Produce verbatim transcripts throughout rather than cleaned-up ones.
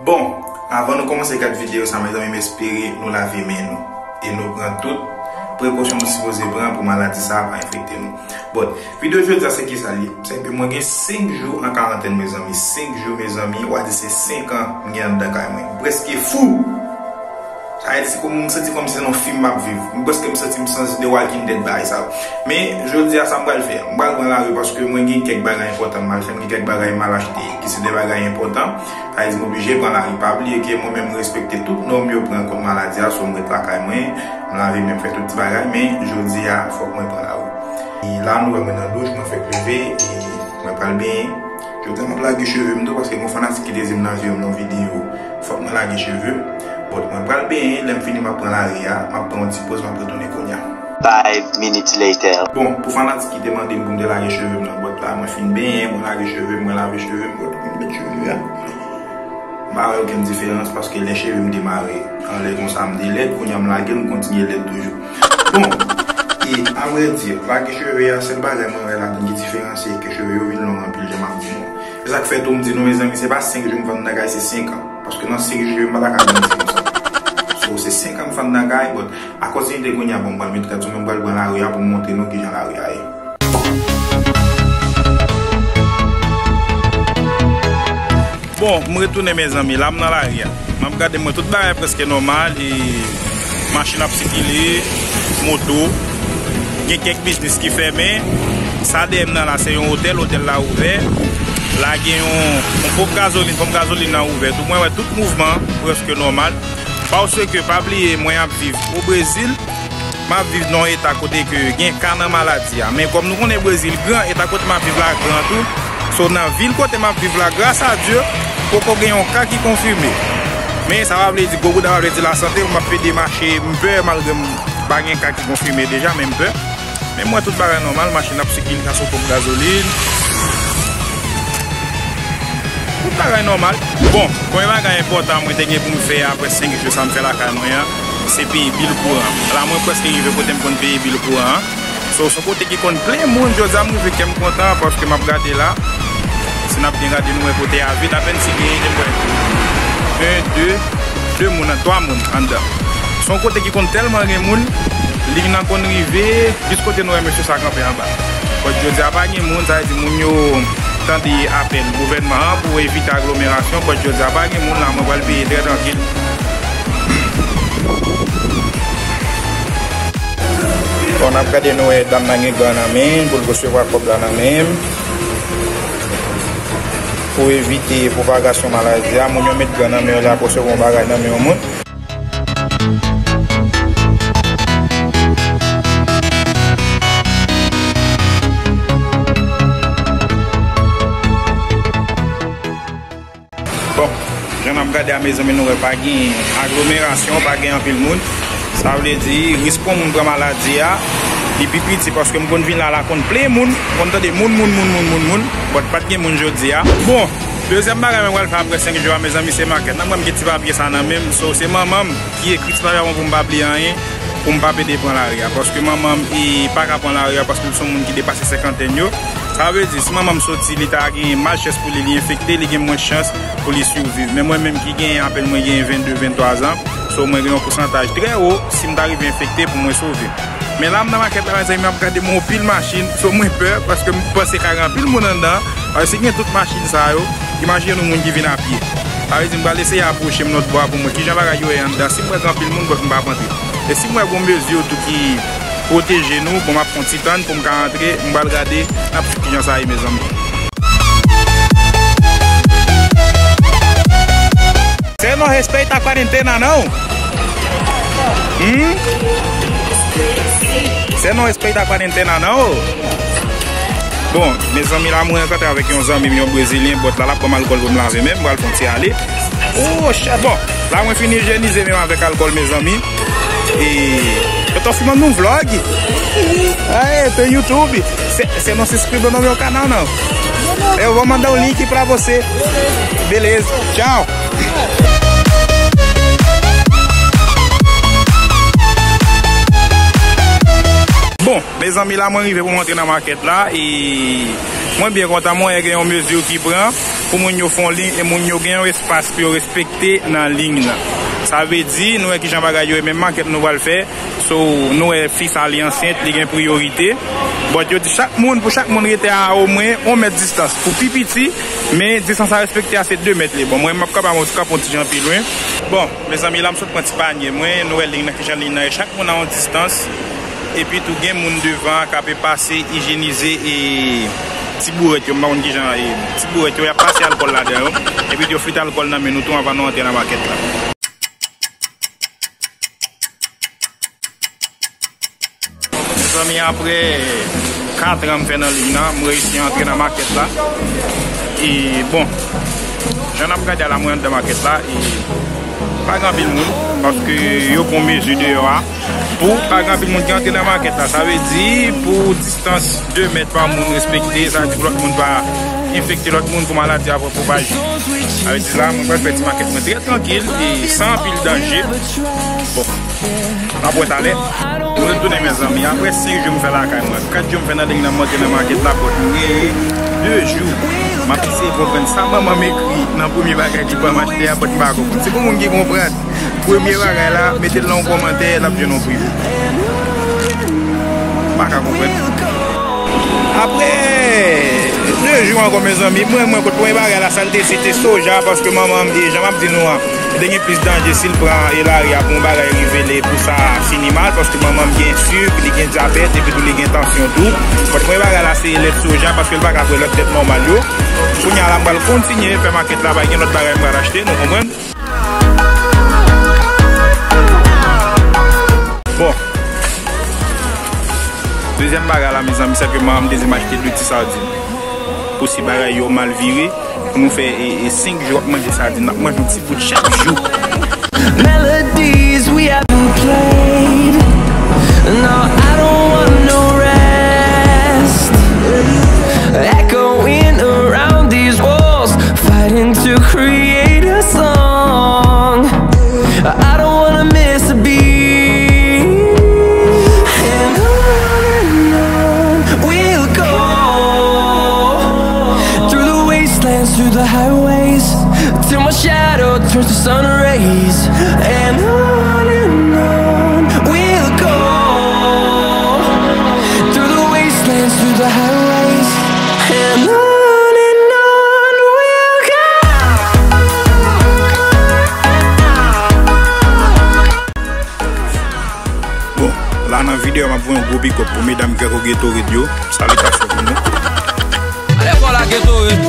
Bon, avan nou kòmanse gad videyo sa, mezanmi, m espere nou lave men nou. E nou pran tout prekosyon nou sipoze pran pou maladi sa a pa enfekte nou. Bon, videyo jodi a se ki sa l ye? Se ke mwen gen senk jou an karantèn, mezanmi. Senk jou, mezanmi, w a di se senk an m gen anndan kay mwen. M prèske fou! Sa vle di se kòm, m santi kòmsi se nan yon fim m ap viv. M prèske m santi m santi The Walking Dead bagay sa yo. Men, jodi a, sa m pral fè? M pral pran lari paske mwen gen kèk bagay enpòtan m al fè, m gen kèk bagay m al achte ki se de bagay enpòtan. Sa vle di m oblije pran lari. Pa bliye ke mwen menm m respekte tout nòm yo pran kont maladi a, so m ret lakay mwen, m lave men, m fè tout ti bagay, men jodi a, fòk mwen pran lari. E la, nou wè mwen nan douch, mwen fèk leve, e mwen pral benyen. Jodi a, m ap lage cheve m tou, paske gen yon fanatik ki te di m nan videyo, nan videyo, fòk mwen lage cheve m. Bon, mwen pral benyen, lè m fini, m ap pran lari a, m ap pran yon ti poz, m ap retounen kounye a. Five minutes later. Bon, pou fanatik ki te mande m pou m te lage cheve m nan bòt la, mwen fin benyen, mwen lage cheve m, mwen lave cheve m, bòt mwen met cheve a. M pa wè okenn diferans paske lè cheve m te mare anlè konsa m te lèd, kounye a m lage l, m kontinye lèd toujou. Bon, e avrèdi, lage cheve a, sèl bagay mwen wè ladan ki diferansye ke cheve yo vin long anpil jan m ap di nou. Se sa k fè tou m di nou, mezanmi, se pa senk jou m fè anndan kay, se senk an. Paske nan senk jou, m pa ta ka grandi konsa. So, se senk an m fè anndan kay, but a kontinite kounye a, bon, m pral met rad sou mwen, m pral pran lari a pou m montre nou kijan lari a ye. Bon, m retounen, mezanmi, la m nan lari a. M ap gade, mwen, tout bagay prèske nòmal, e machin ap sikile, moto. Gen kèk biznis ki fèmen. Sa dèyè m nan la, se yon otèl, otèl la ouvè. La gen yon, yon ponp gazolin, ponp gazolin nan ouvè tou. Mwen wè tout mouvman prèske nòmal. Paske pa bliye, mwen ap viv o Brezil, m ap viv nan yon eta kote ke gen ka nan maladi a. Men kòm nou konnen Brezil gran, eta kote m ap viv la gran tou. So, nan vil kote m ap viv la, gras a Dye, poko gen yon ka ki konfime. Men sa pa vle di gwo bouda, pa vle di lasante, m ap pede mache, m pè, malgre m pa gen ka ki konfime deja, men m pè. Men m wè tout bagay nòmal, machin ap sikile, sa sou ponp gazolin. Tout bagay nòmal. Bon, premye bagay enpòtan mwen te gen pou m fè apre senk jou sa m fè lakay mwen an, se peye bil kouran. La mwen prèske rive kote m konn peye bil kouran an. So, se yon kote ki konn plen moun, jodi a m rive kè m kontan paske m ap gade la. Si n ap byen gade, nou wè kote a vid, apèn si gen, gen mwen en, de, de moun, twa moun anndan. Se yon kote ki konn tèlman gen moun, li nan konn rive jis kote nou wè mesye sa kanpe anba. But jodi a pa gen moun, sa vle di moun yo tande apèl gouvènman an pou evite aglomerasyon, but jodi a pa gen moun la, mwen pral peye trè trankil. Bon, n ap gade nou wè dam nan gen gan nan men l, pou l resevwa kòb la nan men l. Pou evite pwopagasyon maladi a, moun yo met gan nan men yo lè y ap resevwa yon bagay nan men yon moun. Bon, jan n ap gade a, mezanmi, nou wè pa gen aglomerasyon, pa gen anpil moun. Sa vle di, risk pou moun pran maladi a, li pi piti, paske m konn vin la, la konn plen moun, m konn tande moun, moun, moun, moun, moun, moun, but pa t gen moun jodi a. Bon, dezyèm bagay mwen pral fè apre senk jou a, mezanmi, se makèt. Nan mwen, m gen ti papye sa nan men m, so, se manman m ki ekri ti papye a pou m pa bliye anyen, pou m pa pede pran lari a. Paske manman m, e, pa ka pran lari a, paske l se yon moun ki depase senkantèn yo. Sa vle di, si manman m soti, li ta gen malchans pou li, li enfekte, li gen mwens chans pou li siviv. Men mwen menm ki gen, apèn mwen gen vennde, venntwa zan, so mwen gen yon pousantaj trè wo, si m ta rive enfekte, pou mwen sove. Men la, m nan makèt la, mezanmi, m ap gade m wè yon pil machin, so mwen pè, paske m panse ka gen anpil moun anndan, paske si gen tout machin sa yo, imajine yon moun ki vin a pye. Sa vle di, m pral eseye apwoche m lòt bò a pou m wè kijan bagay yo ye anndan, si m wè gen anpil moun, but m p ap antre. E si m wè gon mezi tou ki pwoteje nou, bon, m ap fè yon ti tann pou m ka antre, m pral gade, n ap swiv kijan sa ye, mezanmi. Você não respeita a quarentena, não? Hum? Você não respeita a quarentena, não? Bon, mezanmi, la mwen rankontre avèk yon zanmi m, yon brezilyen, but la, l ap ban m alkòl pou m lave men m, m pral fè yon ti ale. Oh, chè, bon, la mwen fin ijyenize men m avèk alkòl, mezanmi. E, eu tô filmando um vlog. Ah, é, tem YouTube. Você não se inscreveu no meu canal, não. Eu vou mandar o link pra você. Beleza, tchau. Bon, mezanmi, la mwen rive pou m antre nan makèt la, e mwen byen kontan, mwen wè gen yon mezi ki pran. Pou moun yo fè yon liy e moun yo gen yon espas pou yo respekte nan liy nan. Sa vle di, nou wè kijan bagay yo ye, menm makèt nou pral fè. So, nou wè fi sa li ansent, li gen priyorite. But yo di chak moun, pou chak moun rete a omwen yon mèt distans. Pou pi piti, men distans a respekte a se de mèt li. Bon, mwen m ap kanpe, m ap kanpe yon ti jan pi lwen. Bon, mezanmi, la m sot pran ti panye mwen, nou wè liy nan, kijan liy nan ye, chak moun a yon distans. Epi tou gen moun devan k ape pase, isyenize e ti bourèt yo, m pa konn kijan e ti bourèt yo, y ap pase alkòl ladan yo. Epi yo fout alkòl nan men nou tou anvan nou antre nan makèt la. Mezanmi, apre katran m fè nan liy nan, m reyisi antre nan makèt la. E bon, jan n ap gade a la, mwen anndan makèt la, e pa gen anpil moun, paske yo pran mezi deyò a. Pou pa gen anpil moun ki antre nan makèt la, sa vle di pou distans de mèt pa moun respekte, sa vle di pou lòt moun pa enfekte lòt moun, pou maladi a pa pwopaje. Sa vle di la, mwen pral fè ti makèt mwen trè trankil e san anpil danje. Bon, n ap wè talè. Mwen retounen, mezanmi. Apre senk jou m fè lakay mwen, kat jou m fè nan liy nan, m antre nan makèt la, but m genyen de jou m ap eseye konprann sa manman m ekri nan premye bagay ki ban m achte a, but m pa konprann. Se pou moun ki konprann. Premye bagay la, mete l nan yon kòmantè, l ap jwenn yon privi. M pa ka konprann. Apre de jou ankò, mezanmi, mwen, mwen, kot premye bagay la, sa l te, se te soja, paske manman m, e jan m ap di nou an, te gen plis danje si l pran, e, lari a pou yon bagay rive li, pou sa fini mal, paske manman m gen sik, li gen dyabèt, epi tou li gen tansyon tou. But premye bagay la, se lèt soja, paske l pa ka bwè lòt lèt nòmal yo. Kounye a la, m pral kontinye fè makèt la, pa gen lòt bagay m pral achte, nou konprann? Bon. Dezyèm bagay la, mezanmi, se ke manman m te di m achte de ti sadin. Pou si bagay yo mal vire, pou nou fè, e, e, senk jou ap manje sadin, n ap manje yon ti bout chak jou. Melodies we haven't played. No, I don't want no rest. Echoing around these walls, fighting to create a song. I don't wanna miss a beat. And on and on we'll go, through the wastelands, through the highways, till my shadow turns to sun rays. And on and on we'll go, through the wastelands, through the highways. And on and on we'll go. Bon, la nan videyo a, m ap voye yon gwo big up pou medam Ghetto Red yo. Salitasyon pou nou. Ale fò la, Ghetto Red.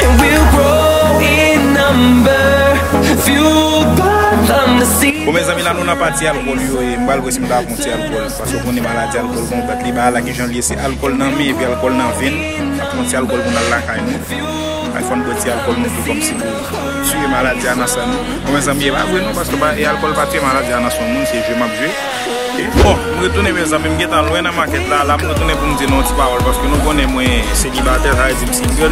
And we'll grow in number, fueled by them to see. Bon, mezanmi, la nou nan pati alkòl yo, e m pral wè si m ta pran ti alkòl, paske w konnen maladi alkòl gon bat li ba la, kijan l ye, se alkòl nan men, epi alkòl nan venn, n ap pran ti alkòl pou n al lakay nou. Ay, fò n bwè ti alkòl nou tou kòmsi pou tiye maladi a nan san nou. Bon, mezanmi, e pa vre non, paske pa, e alkòl pa tiye maladi a nan san moun, se jwe m ap jwe. E, bon, m retounen, mezanmi, m gentan lwen nan makèt la, la m retounen pou m di nou yon ti pawòl, paske nou konnen mwen selibatè, sa vle di m single.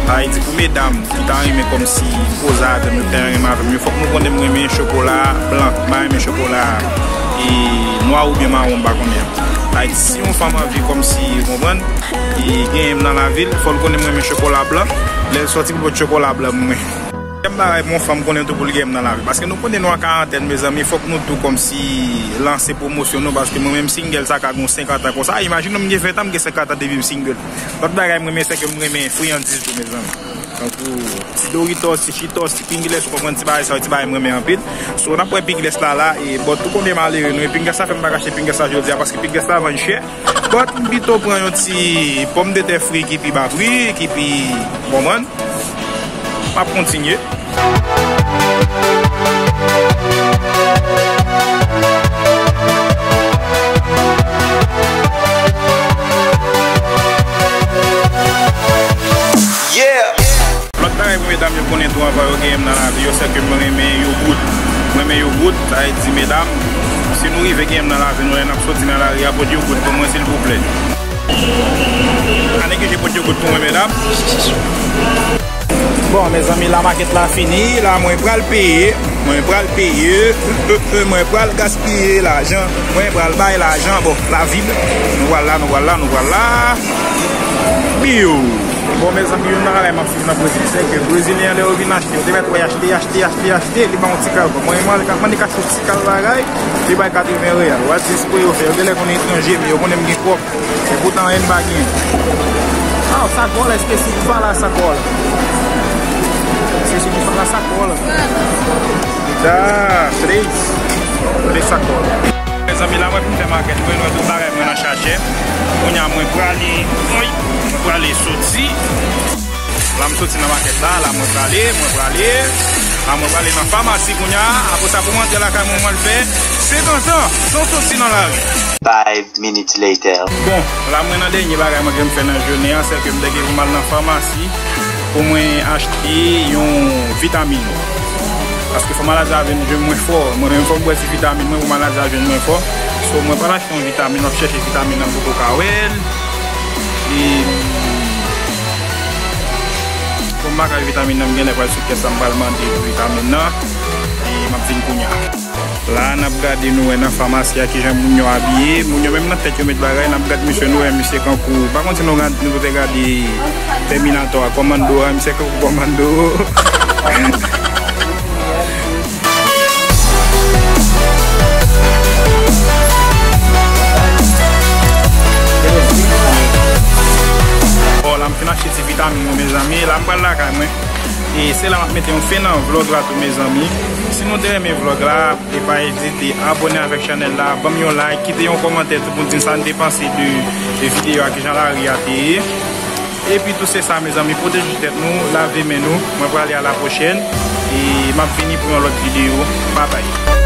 Sa vle di pou medam ki ta renmen kòmsi koze avè m, yo ta renmen avè m, yo fòk nou konnen m renmen chokola blan, m pa renmen chokola, e, nwa oubyen mawon, m pa konnen. Sa vle di si yon fanm anvi kòmsi, ou konprann, e, genyen m nan lavi l, fò l konnen m renmen chokola blan. Lè l sòti pou l pot chokola blan pou mwen. Kèm bagay pou yon fanm konnen tou pou l genyen m nan lavi. Paske nou konnen nou an karantèn, mezanmi, fòk nou tou kòmsi lanse pwomosyon nou, paske mwen menm single sa ka gon senkant an konsa. Imajine w m gen ven tan, m gen senkant an depi m single. Lòt bagay m renmen, se ke m renmen friyandiz tou, mezanmi. Tankou ti Doritos, ti Cheetos, ti Pringles, ou konprann ti bagay sa yo, ti bagay m renmen anpil. So, n ap wè Pringles la la, e, but ou konnen malere nou, e Pringles la fè m pa ka achte Pringles la jodi a, paske Pringles la vann chè. But m pito pran yon ti pòmdetè fri ki pi ba pri, ki pi, ou konprann? M ap kontinye. Yeah! Lòt bagay pou medam yo konnen tou anvan yo genyen m nan lavi yo, se ke mwen renmen yogout. Mwen renmen yogout, sa vle di medam, si nou rive genyen m nan lavi nou, lè n ap soti nan lari a, pot yogout pou mwen, silvouplè. Pa neglije pot yogout pou mwen, medam. Bon, mezanmi, la makèt la fini. La, mwen pral peye. Mwen pral peye. Mwen pral gaspiye lajan. Mwen pral bay lajan. Bon, la vid. Nou pral la, nou pral la, nou pral la. Biw. Bon, mezanmi, youn nan bagay m ap swiv nan Brezil, se ke Brezilyen, lè yo vin achte, yo te mèt wè achte, achte, achte, achte, li ba yon ti kal. Mwen, mwen, mwen, mande kache yon ti kal bagay, li bay katreven reyal. Wè, se espre yo fè. Yo genlè konnen etranje m ye, yo konnen m gen kòb. Epoutan, anyen m pa genyen. Ah, sakòl, èske se pa la sakòl? Èske se pa la sakòl? Da, três. Três sakòl. Mezanmi, la mwen fin fè makèt mwen, mwen tout bagay mwen nan chachè. Kounye a mwen prale, woy, mwen prale soti. La m soti nan makèt la, la mwen prale, mwen prale. La mwen prale nan famasi kounye a. Apre sa, pou m antre lakay mwen, mwen fè senkant an san soti nan lari. Five minutes later. Bon, la mwen nan dènye bagay mwen ke m fè nan jounen an, se ke m te gen pou m al nan famasi pou mwen achte yon vitamin. Paske fò maladi a vin jwenn mwen fò. Mwen menm fò m bwè ti vitamin mwen pou maladi a jwenn mwen fò. So, mwen pral achte yon vitamin, m ap chèche vitamin nan pou m ka wè l. E, pou m pa ka wè vitamin nan, m genlè pral sou kès la, m pral mande pou vitamin nan. E m ap vin kounye a. La, n ap gade, nou wè nan famasi a kijan moun yo abiye. Moun yo menm nan tèt yo met bagay, n ap gade misye, nou wè misye kankou, pa konn si nou gad-, nou te gade Terminator a, Commando a, misye kankou Commando. Bon, la m fin achte ti vitamin mwen, mezanmi. La m pral lakay mwen. E se la m ap mete yon fen nan vlog la tou, mezanmi. Si nou te renmen vlog la, e pa ezite abòne avèk chanèl la, ban m yon like, kite yon kòmantè tou pou n di sa n te panse de, de videyo a, kijan lari a te ye. Epi tou se sa, mezanmi, pwoteje tèt nou, lave men nou. Mwen prale, a la pwochèn. E m ap vini pou yon lòt videyo. Babay.